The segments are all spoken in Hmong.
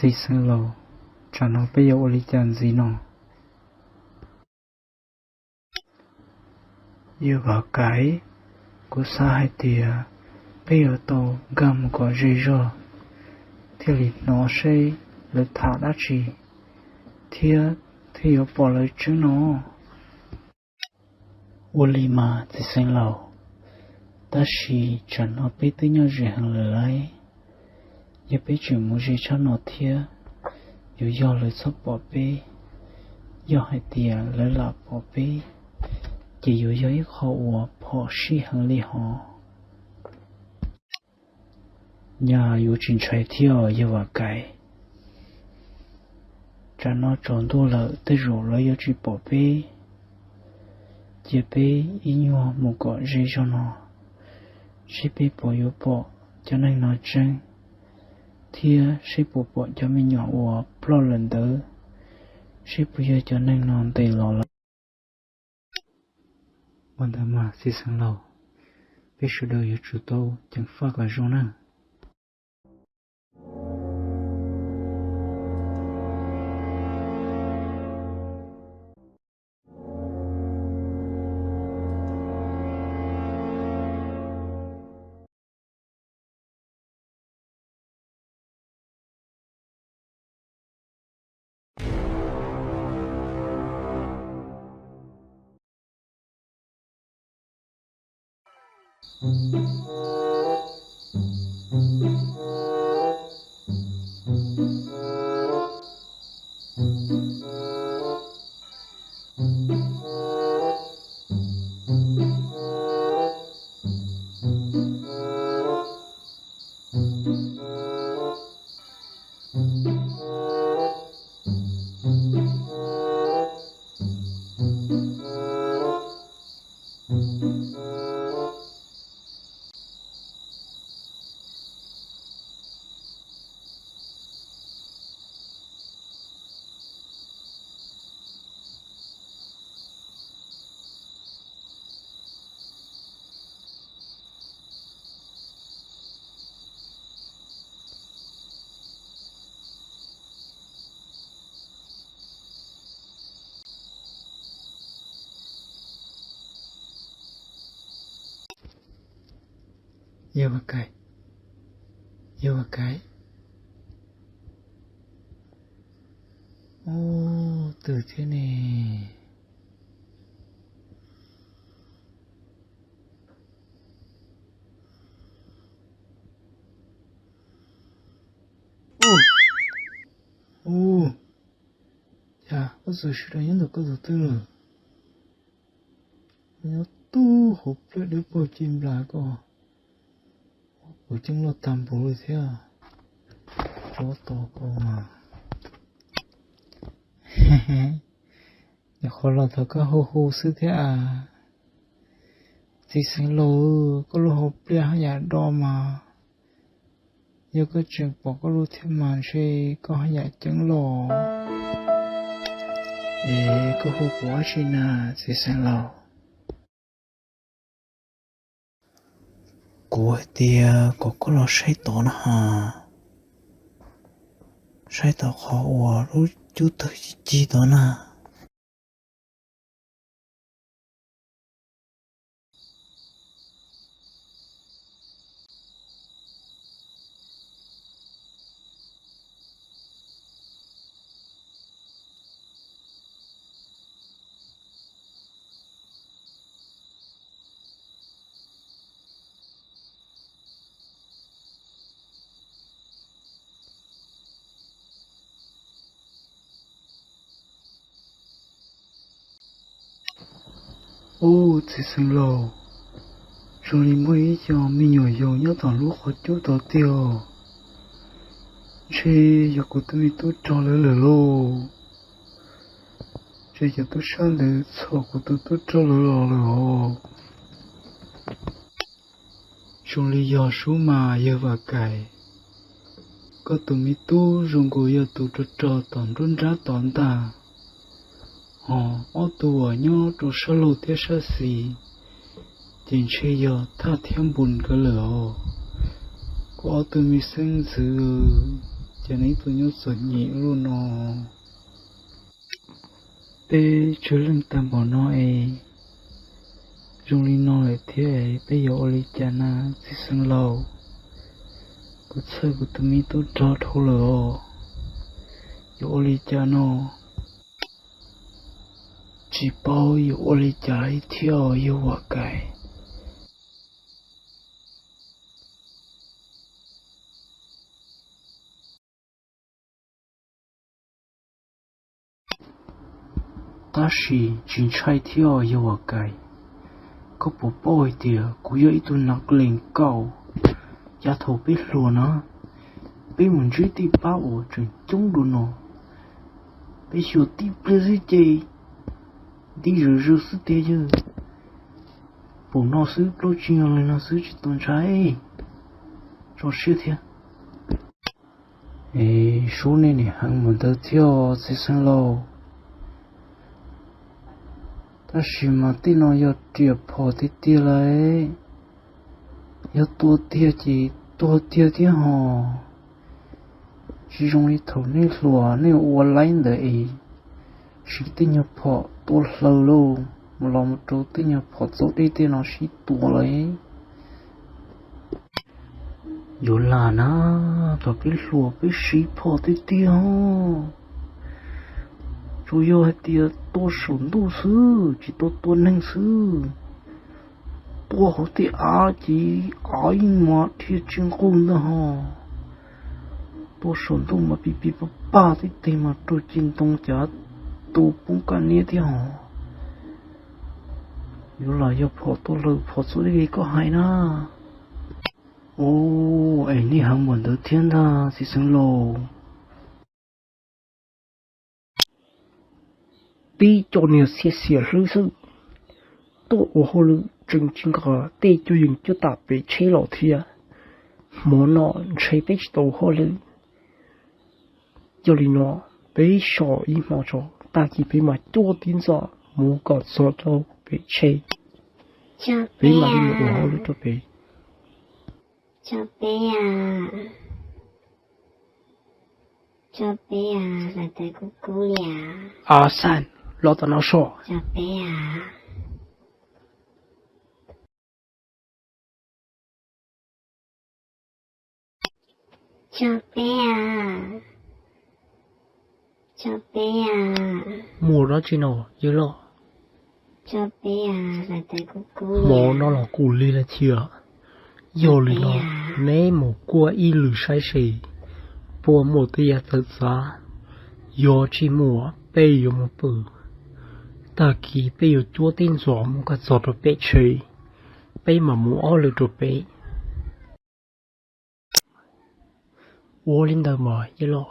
Txiv xeev laus, tsam no peb yuav ua li cas ntxiv no? Yawg Vam Kaiv, kuv xav hais tias peb yuav tau nkag mus kom ze zog thiaj li hnov seb lawv tham dab tsi thiab thiaj yuav pom lawv tseeb no. Ua li mas txiv xeev laus, tab sis tsam no peb twb nyob ze heev lawm lauj. Yog peb tseem mus ze tshaj no thiab, yuav yog lawv txhob pom peb. Yog hais tias lawv lam pom peb, ces yuav yog ib qho uas phom sij heev li hos. Nyaj yuav tsis ntshai thiab os yawg Vam Kaiv. Tsam no tsaus ntuj lawm tej zaum lawv yuav tsis pom peb. Cia peb ib nyuag mus kom ze zog no, seb peb puas yuav pom cov neeg no tseeb, thiab seb puas pom cov me nyuam uas ploj lawm ntawd, seb puas yog cov neeg no ntes los lawm. Ua ntawd mas txiv xeev laus, peb sawv daws yuav tsum tau ceev faj kom zoo na. Yawg Vam Kaiv, yawg Vam Kaiv. Ub, twb thiab ne. Ub, ub, cas koj txawm sawv los nyob ntawm koj tus twg lawm? Nyob tub hauv pliaj dawb paug ci nplas ko, kuv ceeb loj tag npaum li thiab. Tsob to ko mas. Nyuam qhuav los thaum koj hu hu xwb thiab as. Txiv xeev laus, koj lub hauv pliaj haj yam do mas. Yog koj tseem pom koj lub thiab mas ntshe koj haj yam ceeb los. Es koj hu kuv ua dab tsi na, txiv xeev laus? Kuv hais tias kom koj los saib tod na has, saib tod qhov uas lub cub tawg ci ci tod na. Ub, txiv xeev laus, zoo li muaj ib co me nyuam yaus nyob tom lub qhov cub tod tiag. Ntshe yog kuv tus me tub rog lawv lawm lauj. Ntshe cov tub sab ntawd txhom kuv tus tub rog lawv los lawm os. Zoo li yog sub mas yawg Vam Kais, koj tus me tub zoo nkaus yog tus rog rog tom nruab nrab tod ntag, hos ob tug uas nyob rau sab laug thiab sab xis ces ntshe yog Thaj thiab Npus nkawd lawm os. Kuv ob tug me xeeb ntxwv, ces neb tus nyuj txom nyem luaj no. Peb tsawg leej tag npaum no es zoo li no lawm thiab, peb yuav ua li cas na txiv xeev laus? Kuv txhawj kuv tus me tub rog dhau lawm os. Yuav ua li cas no? Tsis paub yuav ua li cas li thiab os yawg Vam Kais. Tab sis tsis ntshai thiab os yawg Vam Kais. Koj puas paub hais tias kuv yog ib tug nav lees kaum? Yav thaum peb hluas na, peb mus ntsib tej pab uas tseem coob dua no, peb xyuas tib pliag xwb ces nti zom zaws xwb tiag yawg. Pum no xwb plaub tsib nyuag leeg no xwb tsis tau ntshai, tso siab thiab. Es sub nej nim heev mus ntawd thiab txiv xeev laus. Tab sis mas tej no yog riam phom tiag tiag lawm, yog tua tiag ces tuag tiag thiab hos. Tsis zoo li thaum nej hluas nej ua laib ntawd es siv tej nyuag phom tua hlaws lauj, los mus rau tej nyuag phom txaus dej tej no sib tua lawm. Yuav lam na, thaum peb hluas peb siv phom tiag tiag, tsuas yog hais tias tua saum ntuj xwb tsis tau tua neeg xwb. Tua hauv tej av ces av yeej mas dhia tsis nqug ntag hos. Tua saum ntuj mas pis pis paj paj tib teg mas raug ci ntoo cas tu poob kaj niab thiab hos. Yuav lam yog phom tua hlaws phom txaus dej li koj hais na. Ua, es nej heev npaum ntawd thiab ntag txiv xeev laus. Tib co niag xiam xiam hlwb xwb, tuaj ua hauj lwm tseem tsis nqa tej cuab yees cuab tam pem tsheb los thiab. Hmo no ntshe peb tsis tau hauj lwm. Yog li no, peb so ib hmo tso, tag kis peb mam cuab tib ntxov mus kom txog rau pem tsheb. Peb mam li mus ua hauj lwm rau pem. A Xaj, los tom no so. Muaj dab tsi no yawg loj? Hmo no los kuv lig lawm thiab. Yog li no, neb mus kuaj ib lwm saib seb puas muaj tej yam txawv txav. Yog tsis muaj peb yuav mus pw. Tag kis peb yuav cuab tib ntxov mus kom txog rau pem tsheb, peb mam mus hauj lwm rau pem. Ua li ntawd mas yawg loj.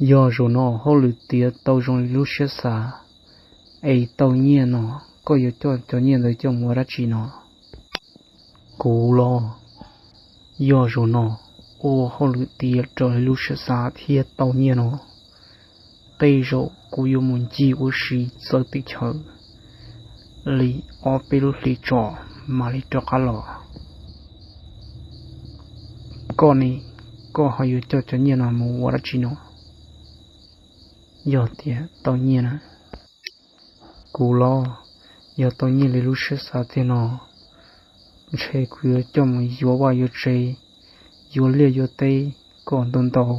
Yog zaum no hauj lwm tiav tau zoo li lub siab xav, es tau nyiaj no, koj yuav coj cov nyiaj ntawd coj mus ua dab tsi no? Kuv los, yog zaum no ua hauj lwm tiav raws li lub siab xav thiab tau nyiaj no, tej zaum kuv yuav mus ncig ua si txawv teb chaws li ob peb lub hlis tso mam li rov qab los. Koj ne, koj ho yuav coj cov nyiaj no mus ua dab tsi no? Yog tias tau nyiaj na. Kuv los, yog tau nyiaj li lub siab xav tiag no, ntshe kuv yuav coj mus yuav vaj yuav tsev, yuav liaj yuav teb kom ntau ntau,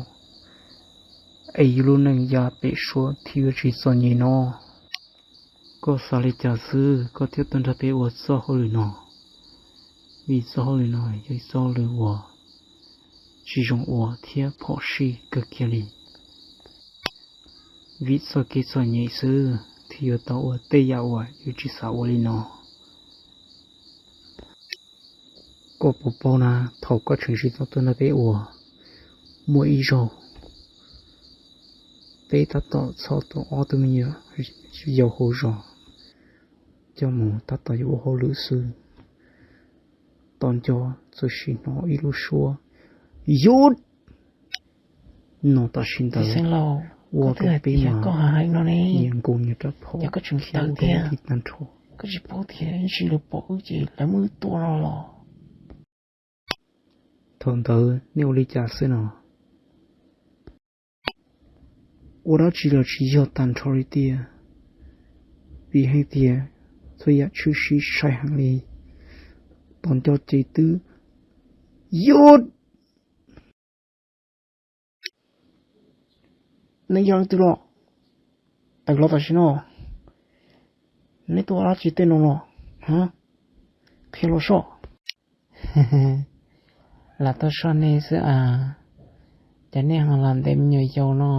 es yus lub neej ya pem suab thiaj yuav tsis txom nyem no. Koj xav li cas xwb koj thiaj tuaj nrog peb ua txoj hauj lwm no? Vim txoj hauj lwm no yog ib txoj hauj lwm uas tsis zoo ua thiab phom sij kawg kiag li. Vim txoj kev txom nyem xwb Yuav tau ua tej yam uas yus tsis xav ua li no. Koj puas paub na, thaum koj tseem tsis tau tuaj nrog peb ua, muaj ib zaug peb tab tom txhom tau ob tug me nyuam yau hauv zos coj mus tab tom yuav ua hauj lwm xwb, tom ncauj txawm sim hnov ib lub suab yus no tam sim ntawd ua rau peb mas nyias nkaus nyias rab phom khiav ua rau wb tag nrho. Thaum ntawd nej ua li cas xwb no? Ua dab tsi los tsis yog tag nrho li tiag, vim hais tias txhua yam tshwm sim sai heev li. Tom ncauj ces twb yus. Nej yog leej twg los? Aws, los tam sim no neb tuaj ua dab tsi tej no los? Qhia los soj. Lam tuaj soj nej xwb as. Cas nej ho los ntes me nyuam yaus no?